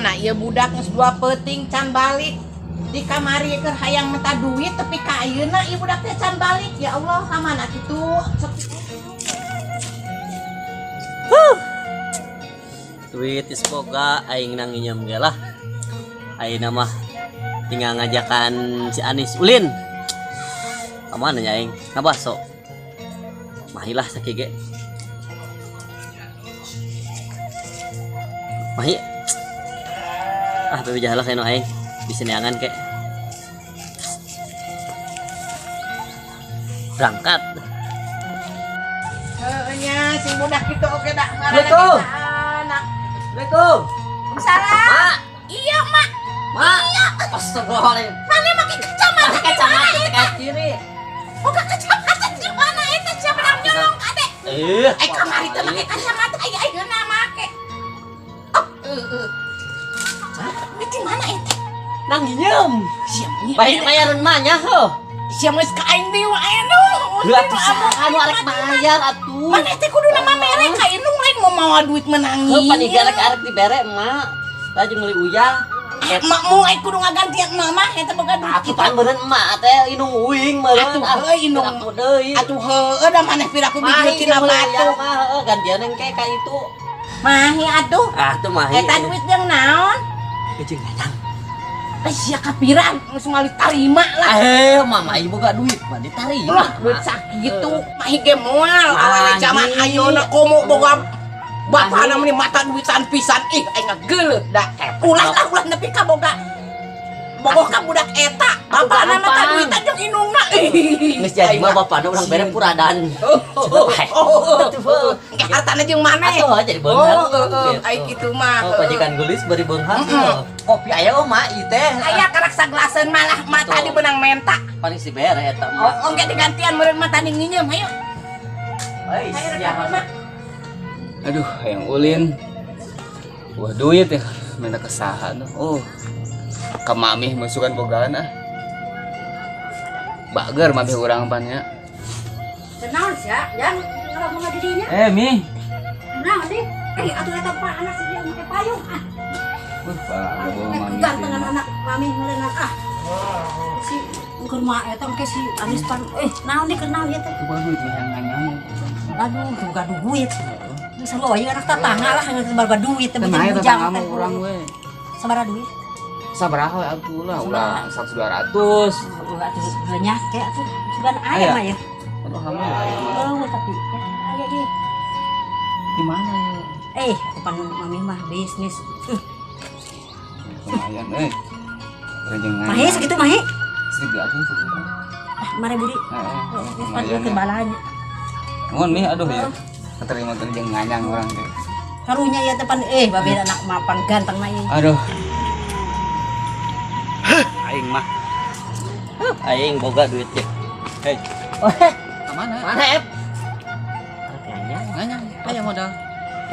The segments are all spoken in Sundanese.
Mana ieu budak geus dua peuting can balik. Di kamari keur hayang minta duit tapi ka ayeuna ieu budak teh can balik. Ya Allah, ka mana kitu? Sok. Duit geus boga, aing nang nginjem ge lah. Ayeuna mah tinggal ngajakan si Anis ulin. Ka mana nya aing? Ngabaso. Mahi lah sakieu ge. Mahi. Ah, bebe jahalah kayak nu aing. Bisa neangan kek. Berangkat. Heueuh nya sing budak kitu oge da ngaranna Assalamualaikum. kita anak. Assalamualaikum. Salam. Mak. Iya, Mak. Mak. Astagfirullahaladzim. Mana make kacamata? Pakai kacamata teh kiri. Boga kacamata di mana eta siapa nang nyolong kade? Eh, Eh kamari teh make kacamata aya ayeuna make. Oh, heueuh. Hah? Di mana eta? Nang nginjem. Sia mah. Baik bayaran mah nya heuh. Sia geus ka aing deui wae nu. Heuh atuh saha nu arek bayar atuh. Mana teh kudu nama mere ka indung lain mau mawa duit menangi. Heuh paniga rek arek dibere emak. Laju meuli uyah. Emak mu aing kudu ngagantian emak mah eta boga duit Atuh kitu. pan meureun emak teh indung uing meureun. Atuh heuh indung. Aku deui. Atuh heueuh da maneh piraku Mahi biji tina jeung meuli uyah batu. mah heuh gantian engke ka itu. Mahi atuh. Ah tuh mahi. Eta duit jeung naon? Jeung nganyang. Eh sia kapiran geus moal ditarima lah. Eh, mama ieu boga duit mah ditarima. Lah duit sakitu mahi ge moal awewe zaman ayeuna komo boga bapana meni mata duitan pisan ih aing ngageuleuh da. Ulah lah ulah nepi ka boga bogoh ka budak eta bapana mata duitan jeung indungna. Geus jadi mah bapana urang bere puradan. Oh, engke hartana jeung maneh. Atuh jadi beunghar. Oh, heeh, ai kitu mah. Oh, pajikan gelis bari beunghar. Kopi aya oh mak ieu teh. Aya karak saglaseun malah mah tadi beunang menta. Paling si bere eta mah. Oh, engke digantian meureun mah tadi nginjem, ayo. Hei, Ayo sia. rek mah. Aduh, yang ulin. Wah, duit ya. Minta kesahan. Oh. Ka mamih masukan bogaan ah. Bager mamih urang pannya. Kenal sia, jangan ngelamun di dinya. Eh, Mi. Nah, di. Eh, atuh eta panas dia make payung. Ah, Wah, bawa mami. gantengan anak mami meureunna ah. Si keur mah eta engke si Anis pan eh naon di kenal ieu teh. Boga duit mih yang nganyang. Aduh, boga duit. Geus sarua ieu anak tetangga lah geus boga duit teh Tenang bujang tetangga teh. mah urang we. Sabaraha duit? Sabaraha we atuh lah, ulah 100 200. Oh, atuh nya ke atuh sugan aya Aya. mah ya. Aduh, kamu aya mah. Oh, tapi aya ge. Di mana ya? Eh, pan mami mah bisnis. Lumayan euy. Urang jeung nganyang. Mahi segitu mahi. Segitu atuh segitu. Ah, mare budi. Heeh, Geus pan lumayan keur ya. balanya. Nuhun Mi, aduh ya. Keterima teh jeung nganyang urang teh. Karunya ya teh pan eh babe anak mapan ganteng mah ieu. Aduh. Aing mah. Aing boga duit ge. Hei. Kemana? Mana, Ep? Arek nganyang. Nganyang, aya modal.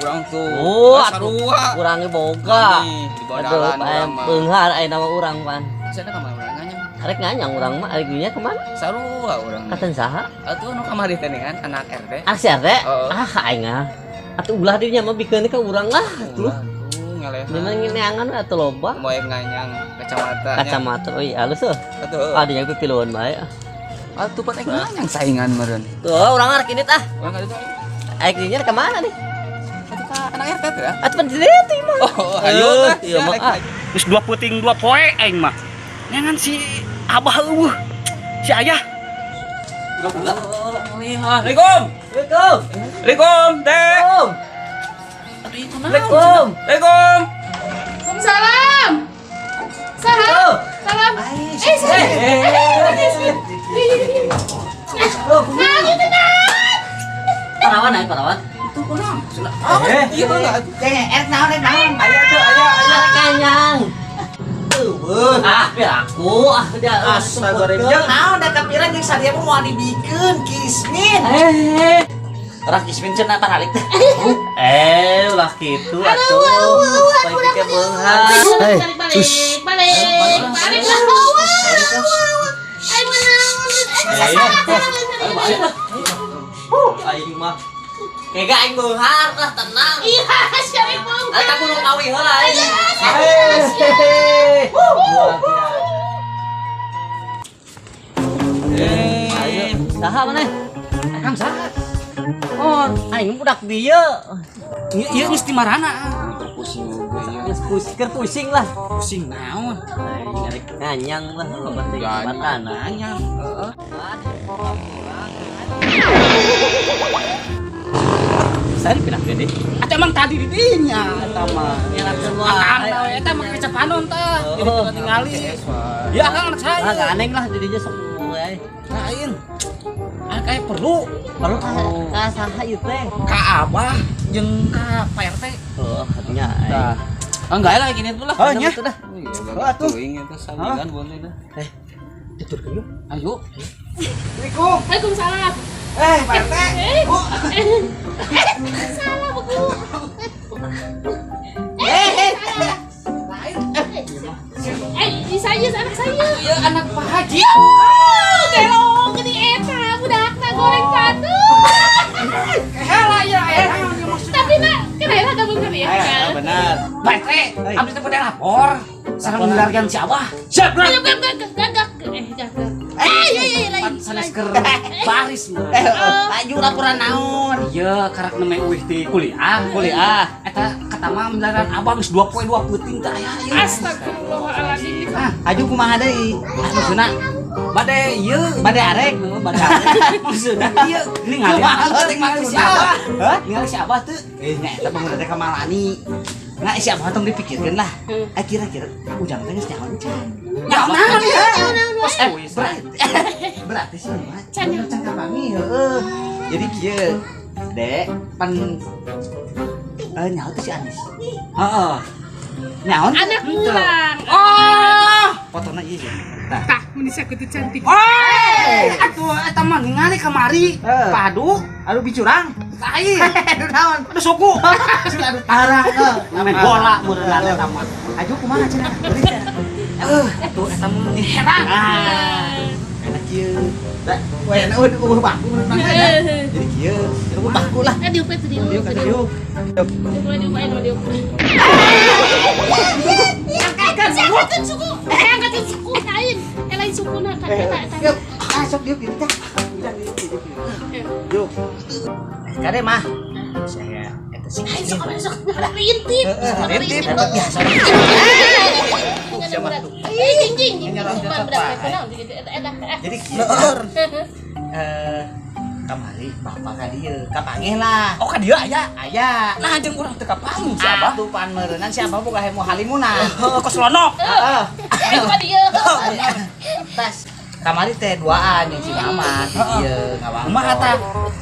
Urang tuh. Oh, atuh. Sarua. Urangnya boga. Mami, di Aduh, bodalan urang mah. beunghar aya nama urang pan. Sana ka mana urang nganyang? Arek nganyang urang mah, arek duitnya kemana? Sarua urang. Katen saha? Atuh nu kamari teh kan anak RT. Ah, si RT? Heeh. Ah, aing ah. Atuh ulah dirinya mah bikeun ka urang lah atuh. Ulah tuh ngelehan. Memang neangan atuh loba. Mau yang nganyang kacamata. Kacamata euy halus euy. Atuh. Ah, dinya pipiluan bae. Atuh pan ek nganyang saingan meureun. Tuh, urang arek indit ah. Urang ka ditu. Aing dinya ka mana nih? Atuh ka anak RT teh ya. Atuh pan di ditu mah. Oh, ayo lah. Iya mah. ah. Geus dua puting dua poe aing mah. Neangan si Abah eueuh. Si Ayah. Assalamualaikum. Assalamualaikum. Assalamualaikum, Teh. Assalamualaikum. Assalamualaikum. Salam. Salam. Salam. Eh, salam. Nah, gitu nah. Parawan aing parawan. Eh, iya enggak? Eh, naon rek naon? Aya tuh, aya, aya. Arek nganyang. Eueuh, ah biar aku ah dia Astagfirullahaladzim. Naon da kapiran jeung sadia mah moal dibikeun kismin. Eh, Orang kismin cenah baralik teh. eh ulah kitu atuh. Baik ke beunghar. Balik, balik, balik, balik lah. Ayo menang. Aing mah. Kega aing beunghar lah, tenang. Iya, siapa yang mau? Ari ka Gunung Kawi heula aing. Eh, Saha maneh? Akang saha? Oh, aing budak dieu. Ieu ieu geus di marana. Pusing oge ieu. Geus pusing, keur pusing lah. Pusing naon? Aing arek nganyang lah loba teh Nganyang. jembatan. Nanyang. Heeh. Saya pindah gede. Atau emang tadi di dinya eta mah. Ngelak semua. Akang tah eta mah kecepanon tah. Jadi Oh. kita tingali. Ya akang anak saya. Ah, gak aneh lah dirinya sok mulai. Lain. Ah kayak perlu Perlu ka saha ieu teh? ka Abah jeung ka Pak RT. Oh, nya. Tah. Ah enggak lah gini tuh lah. Oh, nya. Dah. Iya, gak teuing eta salinan bonte dah. Tuturkeun yuk. Ayo. Waalaikumsalam. Eh, Pak RT. Eh, salah buku. Eh, salah. Eh, di saya anak saya. Iya anak Pak Haji. Oh, gelong gini eta budakna goreng patu. Hela ya eh. Tapi nak, kena gabung kan ya? Benar. Pak RT, abis itu pada lapor. Sareng milarian si Abah. Siap, Ayo gak gak gak gak eh gak gak. Eh, iya iya lain. Pan sanes keur baris mah. Laju laporan naon? Iya, karak neme uih di kuliah. Kuliah. Eta kata mah milarian Abah geus 2 poe 2 peuting teh aya ieu. Astagfirullahaladzim. Ah, aju kumaha deui? Ah, maksudna bade ieu, Bade arek. bade arek. Maksudna ieu ningali Kumaha ningali si maksudna? Abah. Hah? Ningali si Abah teu. Eh, nya eta bangun teh ka Malani. Nah, si Abah tong dipikirkeun lah. Eh, kira-kira ujang teh geus nyaho can. Nyaho naon ya? Eh, berarti berarti sih mah Can can can kapangi heeh. Jadi kieu, Dek, pan nyaho teh si Anis. Heeh. Nyaho teh? Anak pulang. Oh! Fotona ieu ya. Tah. Tah, meni sakitu cantik. Oi, atuh eta mah ningali kamari. Heeh. Padu, Aduh bicurang. lain. Aduh naon? Aduh suku. Aduh tarang. Main bola meureun eta mah. Aju kumaha cenah? Beurit cenah. Atuh eta mah heran. Ah. Enak kieu. Da, wah enak eueuh baku menurut Mang teh, da. Jadi kieu, eueuh baku lah. Eh, diup itu diup. Diuk atuh diuk. Diup, diup, diup. Angkatkan suku. Eh, angkatkan suku lain. Eh, lain suku nah kan eta eta. Yuk, ah sok diuk diuk tah. Udah diuk diuk. Diuk. Kade mah. Saya eta sih. Ayo sok sok ngintip. Heeh, ngintip dapat biasa. Eh, jing jing jing. Jadi kieu. Eh, kamari bapak ka dieu, kapanggih lah. Oh, ka dieu aya. Aya. Nah, jeung urang teu kapanggih si Abah. Atuh pan meureunnan si Abah boga hemo halimunan. Heeh, kos lonok. Heeh. Ayo ka dieu. Tas kamari teh duaan jeung si mama di dieu ngawang. Kumaha tah?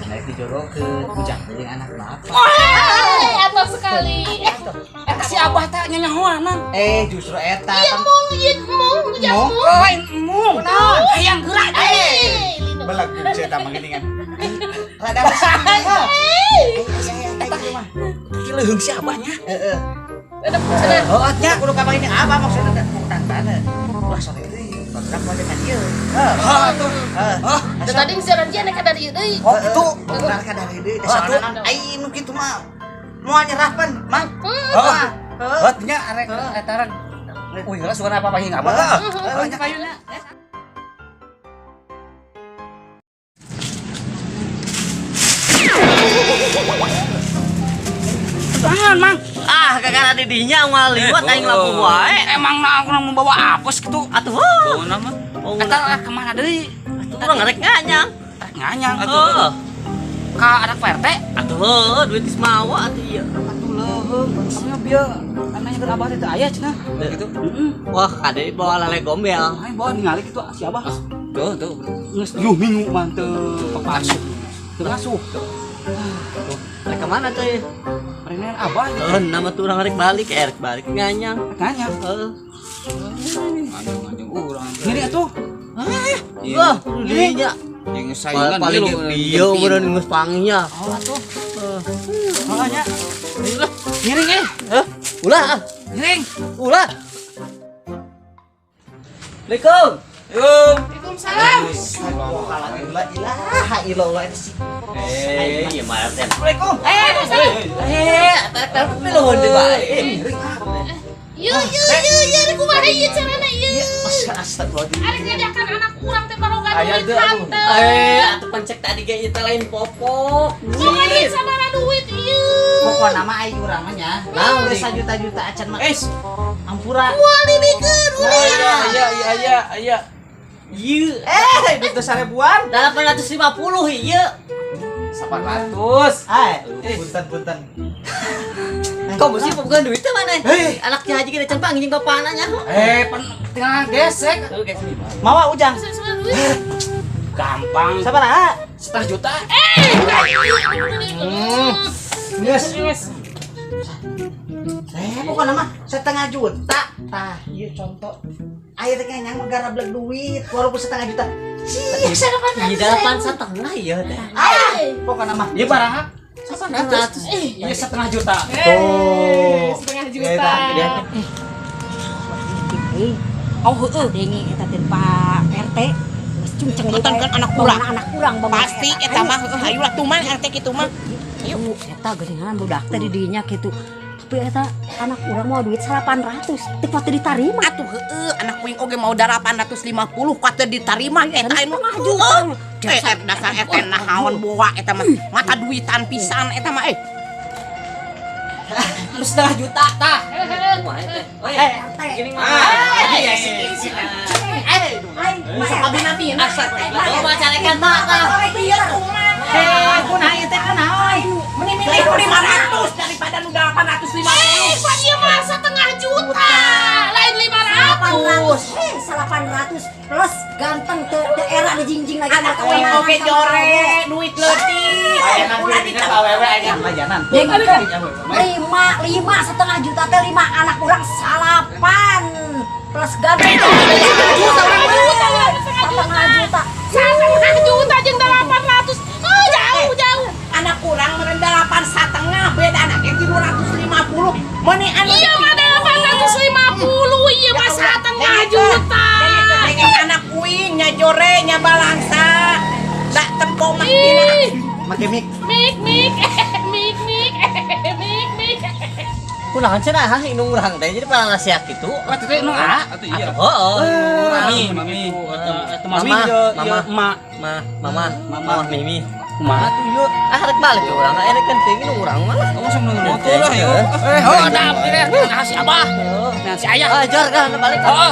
Naik dijorokeun ujang teh jeung anak bapak. Eh, atau sekali. Eta si Abah teh nyanyahoanan. Eh, justru eta. Iya mung, iya mung, ujang Mung? mung. Lain emung. Kunaon? Hayang geura Eh, lino. Belag cerita mah geuningan. Rada resah. Ki leuheung si Abahnya. Heeh. Ada cenah. Oh, nya kudu ka ini apa maksudna teh tantana. Ulah sore deui. Barudak mah ka dieu. Heeh. Heeh, Heeh. Da tadi geus dia nek ka dieu deui. Oh, itu. Benar ka dari deui. Oh, atuh. Soalna ai nu kitu mah moal nyerah pan, Mang. Heeh. Heeh. Heeh, nya arek etaran. Wih, heula sugan apa panggih Abah. Heeh. Heeh, payuna. Tangan, Mang. Ah, kakak didinya moal liwat aing laku wae. Emang nah aku membawa apes gitu. Atuh. Pokona mah. Oh, Eta kemana deui? atuh urang arek nganyang. Arek nganyang. Heeh. Ka anak Pak RT. Atuh heuh, duit geus mawa atuh ieu. Atuh leuheung, kamu bieu anaknya keur Abah teh teu aya cenah. Gitu. Heeh. Wah, kade bawa lele gombel. Aing bawa ningali kitu si Abah. Tuh, tuh. Geus 2 minggu mah teu papanggih. Teu ngasuh. Rek ka mana teh? Rene Abah gitu. Heuh, nama tuh urang rek balik, rek balik nganyang. Nganyang. Heeh. Anjing-anjing urang. Ngiri atuh. Wah, didinya. Jeung saingan Paling milu, bieu meureun geus panggihnya. Oh atuh. Heeh nya. Ngiring eh. Heh, ulah ah. Ngiring. Ulah. Assalamualaikum. Assalamualaikum. Waalaikumsalam. La ilaha illallah itu sih. Eh, iya mah teh. Assalamualaikum. Eh, eh, tarik tarik piluhun di bae. Yuk, yuk, yuk, yuk, ini kumaha ieu carana ieu? Astagfirullahaladzim. Arek ngajakan anak urang teh baroga Aya duit teu, atuh. hanteu. Eh, atuh pancek tadi ge ieu teh lain popok. Boga duit sabaraha duit ieu? Pokokna mah ai urang mah nya. Naon, Geus Dik? sajuta-juta acan mah. Eh, Ampura. Moal dibikeun ulin. iya iya iya iya. Ieu Eh, duit teh sarebuan. 850 ieu. 800. Ai, punten punten. Kok mesti bukan duit teh mana? Eh. Anak Ki Haji kita can jeung bapana nya. Eh, pan tinggal gesek. Tuh gesek. Mawa ujang. Sabaraha duit? Gampang. Sabaraha? Setengah juta. Eh, Geus. Geus. Eh, pokokna mah setengah juta. Tah, ieu contoh. Air teh nyang mah garablek duit walaupun setengah juta. Sih, Iya 8,5 ieu teh. ah, pokokna mah. Iya baraha. 800. Iya setengah juta. Tuh. Setengah juta. Eh, Oh heueuh. Dengi eta teh Pak RT. Geus cungceng Nonton kan anak urang. Anak urang bangun Pasti eta mah heueuh hayu lah tuman RT kitu mah. Ayo, eta geuningan budak teh di dinya kitu. Tapi eta anak urang mau duit 800, teu kuat ditarima. Atuh heueuh anak kuing oge mau 850 kuat teu ditarima eta anu Setengah juta. Eh, eh, dasar RT nahaon boa eta mah mata duitan pisan eta mah eh. Anu setengah juta tah. Kumaha teh? Oh iya. RT. Gini mah. Iya sih. Ai, Kabina-bina. Oh, mah carekan mah tah. Iya tuman. Eh, kunaon ieu teh kunaon? Meni milih nu 500 daripada nu 850. Eh, pan ieu mah setengah juta. Lain 500. 800. Eh, 800 plus ganteng teu teu era dijingjing lagi. Anak kuing oge jore duit leutik. Ulah Duitnya awewe aing layanan. Lima lima setengah juta teh lima anak urang salapan plus ganteng Setengah juta, setengah juta. Setengah juta jeung 800. Oh, jauh, jauh. Anak kurang meureun 8,5 beda anaknya 350. Meni anu Iya mah 850, iya mah setengah juta. Dengan anak kuing nya jore nya balangsa. Da tempo mah dina. Ih, Make mik. mik mik mik mik mik mik. Kunaon cenah hah indung urang teh jadi pada nasihat kitu. Wah, teh nu ah. Atuh iya. Heeh. Mami, Mami. Eta mami Mama, ieu mama. ieu emak. Ma, mama, Mama. mama mimi. Kumaha tuh ieu? Ah rek balik ke urang, erek kan teh indung urang mah. Kamu langsung nunggu motor lah ya. Eh, oh, ada abdi teh. Nah, si Abah. Nah, si Ayah. Ah, jar kan balik. Heeh.